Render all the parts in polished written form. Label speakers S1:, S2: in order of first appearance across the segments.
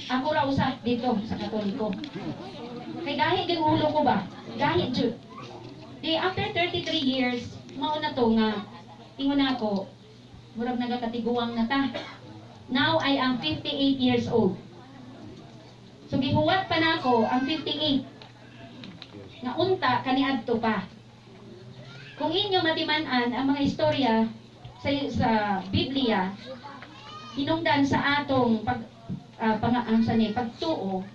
S1: Ako ra usa dito sa Katoliko. Kay gahi gyud ulo ko ba? Gahi jud. Di after 33 years, mao na to nga ingon ako, murag nagakatiguang na ta. Now I am 58 years old. So gihuwat pa nako ang 58 nga unta kaniadto pa. Kung inyo matiman-an ang mga istorya sa Biblia hinungdan sa atong pag pang, ang sa ni pagtuo,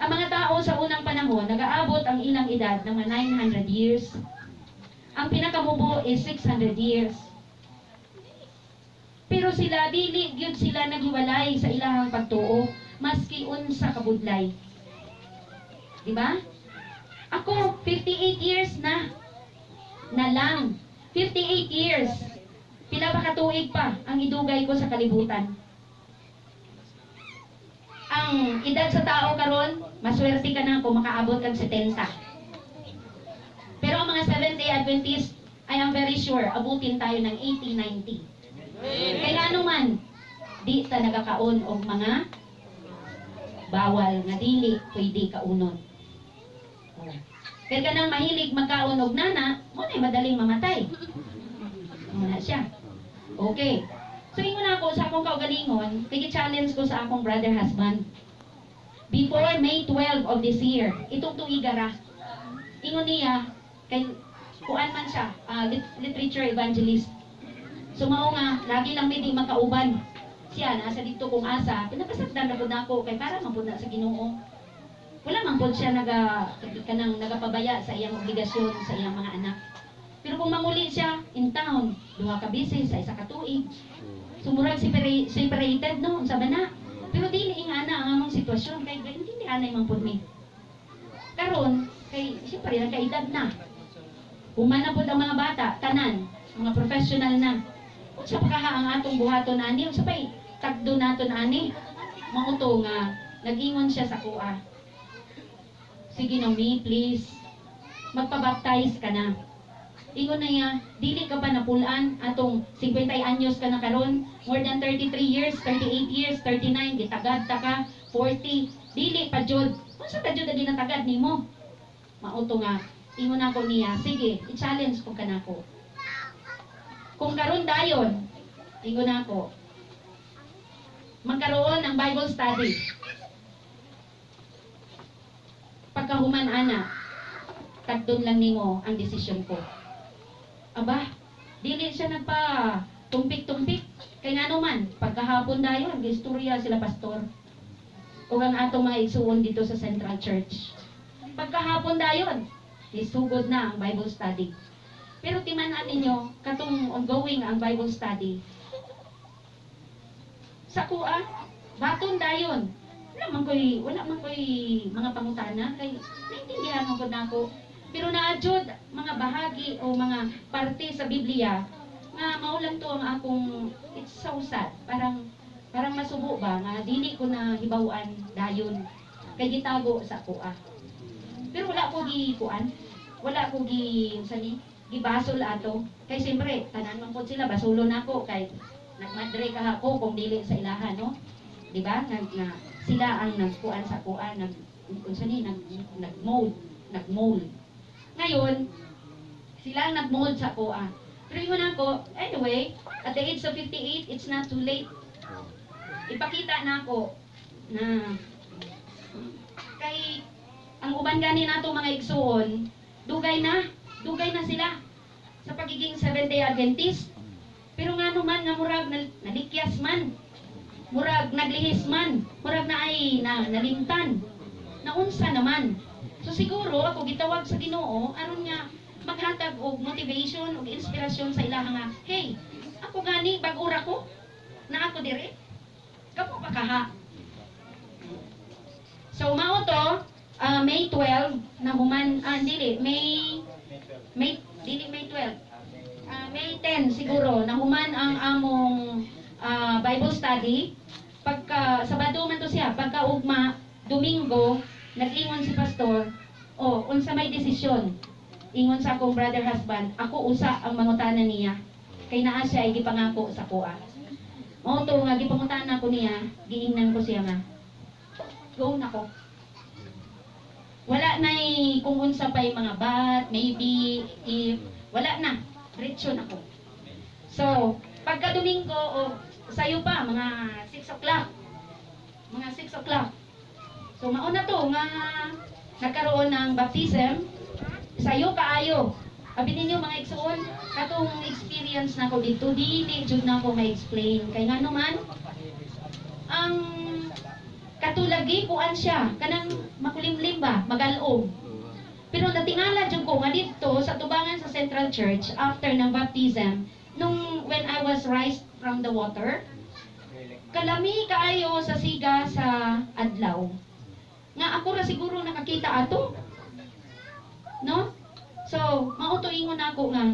S1: ang mga tao sa unang panahon nagaabot ang ilang edad ng mga 900 years. Ang pinakamubo is 600 years. Pero sila, dili gyud sila naghiwalay sa ilahang pagtuo maski unsa kabudlay. Di ba? Ako, 58 years na. Na lang. 58 years. Pila ba katuig pa ang idugay ko sa kalibutan? Ang edad sa tao karon, maswerte ka na kung makaabot kag 70. Pero ang mga Seventh-day Adventist, I am very sure, abutin tayo ng 80, 90. Kaya ano man, di ta nagakaon og mga bawal nga dili pwede kaunon. Oh. Kaya kanang mahilig magkaon og nana, mao na madaling mamatay. Mao na siya. Okay. So ingon ako sa akong kaugalingon, kay challenge ko sa akong brother husband. Before May 12 of this year, itong tuiga ra. Ingon niya, kay kuan man siya, literature evangelist. So mao nga, lagi lang mi di makauban. Siya, nasa dito kung asa, pinapasagdan na pud nako kay para man pud na sa Ginoo. Wala man pud siya kanang nagapabaya sa iyang obligasyon sa iyang mga anak. Pero kung manguli siya in town, duha ka beses sa isa ka tuig. So murag separated, no, unsa ba na? Pero dili nga ana ang among sitwasyon kay hindi anay man pud mi. Karon kay siyempre nagkaedad na. Human na pud ang mga bata, tanan, mga professional na. Unsa pa kaha ang atong buhaton ani? Unsa pay tagdo naton ani? Mao to nga nag-ingon siya sa kuha. "Sige na mi, please. Magpabaptize ka na." Ingon na niya, "Dili ka pa napulaan atong 50 anyos ka na karon, more than 33 years, 38 years, 39, gitagad ta ka, 40, dili pa jud. Unsa ta jud ang ginatagad nimo?" Mao to nga, ingon ako niya, "Sige, i-challenge ko kanako. Kung karon dayon," ingon ako, "magkaroon ng Bible study. Pagkahuman ana, tagdon lang nimo ang desisyon ko." Aba, dili siya nagpa tumpik-tumpik. Kay ngano man, pagkahapon dayon, gistorya sila pastor ug ang atong mga igsuon dito sa Central Church. Pagkahapon dayon, isugod na ang Bible study. Pero timan-an ninyo, katong ongoing ang Bible study. Sa kuha, baton dayon. Wala man ko'y mga pangutana kay naintindihan man ko nako. Pero naa jud mga bahagi o mga parte sa Biblia nga mao lang to ang akong, it's so sad. Parang parang masubo ba nga dili ko na hibaw-an dayon kay gitago sa kuha. Pero wala ko gi kuan. Wala ko gi unsa ni gibasol ato. Kay siyempre tanan man pud sila basulon nako kay nagmadre ka ako kung dili sa ilaha, no? Di ba? Nag na sila ang nagkuan sa kuan, nag unsa ni nag nag-mold, nag-mold. Ngayon, sila ang nag-mold sa kuan. Pero ingon ako, anyway, at the age of 58, it's not too late. Ipakita na ako na kay ang uban gani nato mga igsuon, dugay na sila sa pagiging Seventh-day Adventist. Pero nga naman nga murag nalikyas man, murag naglihis man, murag na ay na nalimtan. Naunsa naman. So siguro ako gitawag sa Ginoo aron nga maghatag og motivation og inspirasyon sa ilaha nga, "Hey, ako gani bag-o ra ko na ako dire. Kamo pa kaha." So mao to, May 12 na human, dili May May dili May 12. May 10 siguro na human ang among Bible study. Pagka Sabado man to siya, pagka ugma Domingo, nag-ingon si pastor, "Oh, unsa may desisyon?" Ingon sa akong brother husband, "Ako usa ang mangutana niya. Kay naa siya ay gipangako sa kuha." Mao to nga gipangutana ko niya, giingnan ko siya nga, Go na ko. Wala na kung unsa pa'y mga but, maybe, if, wala na. Diretso na ko. So, pagka Domingo, o sayo pa, mga 6 o'clock. Mga 6 o'clock. So, mauna to nga nagkaroon ng baptism, sayo kaayo. Abi ninyo, mga igsuon, katong experience nako dito, dili jud na ako ma-explain. Kay ngano man, ang katulagi kuan siya, kanang makulimlim ba, magalom. Pero natingala jud ko nga didto sa tubangan sa Central Church after ng baptism, nung when I was raised from the water, kalami kaayo sa siga sa adlaw. Nga ako ra siguro nakakita ato. No? So, mao to ingon nako nga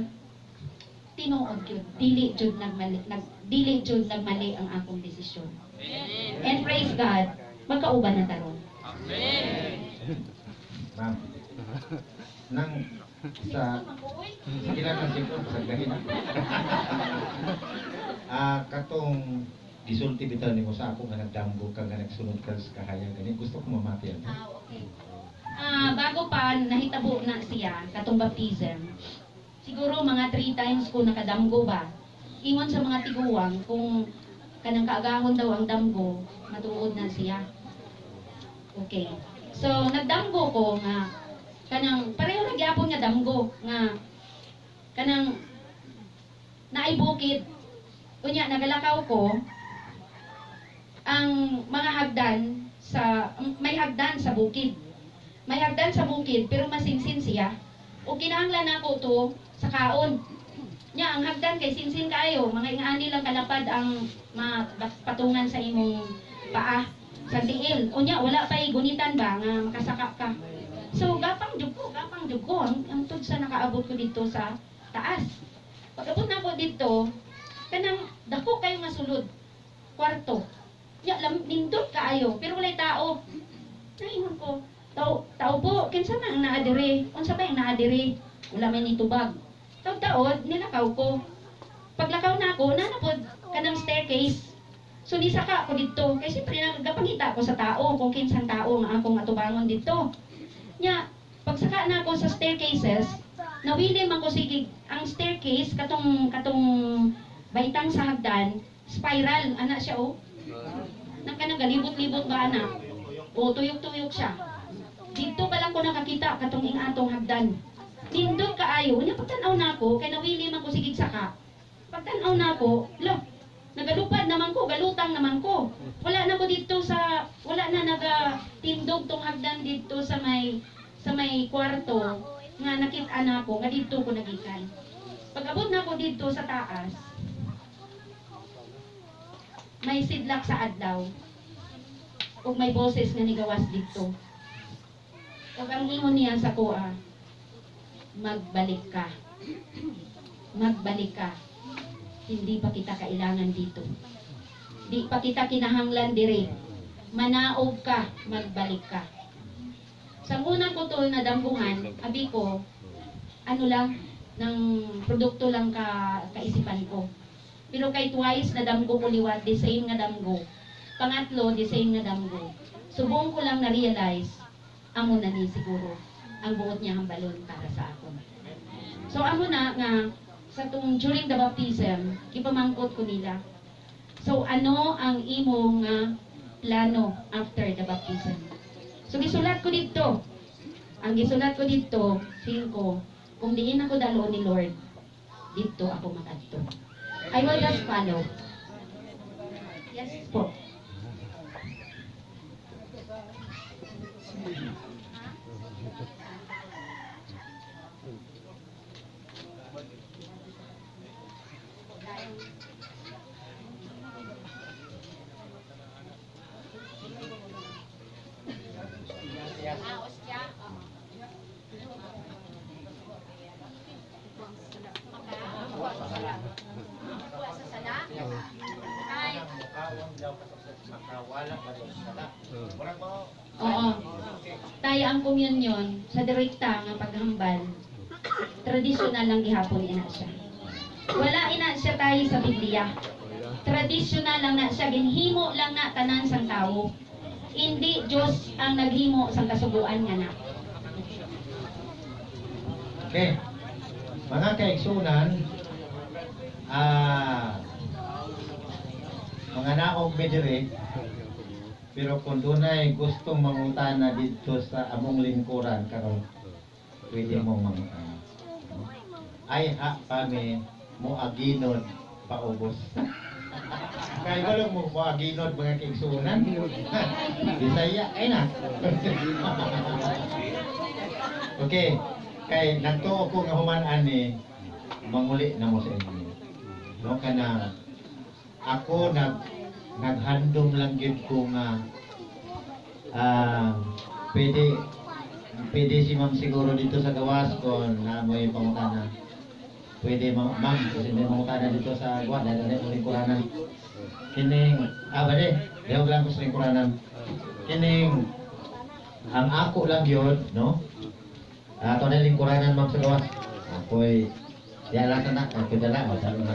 S1: tinuod gyud, dili jud nagmali ang akong desisyon. And praise God, magkauban na ta ron.
S2: Ma'am, nang sa sige lang ang sipon pasagdahin ha. Katong gisulti bitaw nimo sa ako nga nagdamgo ka nga nagsunod ka sa kahayag gani, gusto ko mamati ato.
S1: Ah, okay. Bago pa nahitabo na siya katong baptism. Siguro mga three times ko nakadamgo ba. Ingon sa mga tiguwang, kung kanang kaagahon daw ang damgo, matuod na siya. Okay. So nagdamgo ko nga kanang pareho ra gyapon nga damgo nga kanang naay bukid. Unya nagalakaw ko, ang mga hagdan sa may hagdan sa bukid. May hagdan sa bukid pero masinsin siya. O kinahanglan nako to sa kaon. Nya ang hagdan kay sinsin kaayo, mga ingani lang kalapad ang patungan sa imong paa sa tiil. Unya wala pay gunitan ba nga makasaka ka. So gapang jud ko, gapang jud ko ang tud sa nakaabot ko dito sa taas. Pag-abot nako dito, kanang dako kayo nga sulod, kwarto. Nya lam nindot kaayo pero walay tao. Naingon ko, "Tao, tao po, kinsa man ang naa diri? Unsa ba ang naa diri?" Wala may nitubag. Taod-taod, nilakaw ko. Paglakaw na ako, naa na pod kanang staircase. So nisaka ko didto. Kay siyempre nagapangita ko sa tao kung kinsang tao nga akong atubangon didto. Nya, pagsaka na ako sa staircases, nawili man ko sige ang staircase katong katong baitang sa hagdan, spiral ana siya oh. Nang kanang galibot-libot ba ana? O tuyok-tuyok siya. Dito pa lang ko nakakita katong ing atong hagdan. Nindot kaayo. Unya pagtan-aw nako kay nawili man ko sige saka. Pagtan-aw nako, lo, nagalupad naman ko, galutang naman ko. Wala na ko dito sa wala na nagatindog tong hagdan dito sa may kwarto nga nakita nako nga didto ko nagikan. Pag-abot nako didto sa taas, may sidlak sa adlaw ug may boses nga nigawas didto. Ug ang ingon niya sa kuha, "Magbalik ka. Magbalik ka. Hindi pa kita kailangan dito. Di pa kita kinahanglan dire. Manaog ka, magbalik ka." Sa una ko to nadamguhan, abi ko, ano lang, ng produkto lang ka kaisipan ko. Pero kay twice nadamgo ko liwat, the same nga damgo. Pangatlo, the same nga damgo. Subong ko lang na-realize, amo na ni siguro ang buot niya hambalon para sa akon. So amo na nga sa tung during the baptism, gipamangkot ko nila. "So ano ang imo nga plano after the baptism?" So gisulat ko dito. Ang gisulat ko dito, feel ko, kung diin ako dalo ni Lord, didto ako makadto. I will just follow. Yes po. Ah, ostya. Makakuha sa sala. Makakuha sa sala. Ay,
S2: Makawala ba daw sa sala? Murag mo.
S1: Oo. Tayo ang communion sa direkta nga paghambal. Tradisyonal lang gihapon ina siya. Wala ina siya tayo sa Biblia. Tradisyonal lang na siya, ginhimo lang na tanan sang tao. Hindi Diyos ang naghimo sa kasuguan nga na.
S2: Okay. Mga kaigsunan, mga naog mi diri, pero kung dunay gustong mangutana dito sa among lingkuran karon, pwede mong mangutana. Ay ha pa mi mo aginod paubos. Kay wala mo mo aginod, mga kaigsunan. Bisaya ay na. Okay, kay nagtuo ko nga human ani manguli na mo sa inyo. No, kanang ako naghandom lang gyud ko nga pwede pwede si ma'am siguro dito sa gawas kung na mo yung pangutana. Pwede, ma'am, ma'am kasi may pangutana dito sa gawas dahil na mo lingkuranan. Kining bade, dihog lang ko sa lingkuranan. Kining ang ako lang yun, no? Ato na lingkuranan, ma'am, sa gawas. Ako'y diala sa na, ako dala, o dalo na.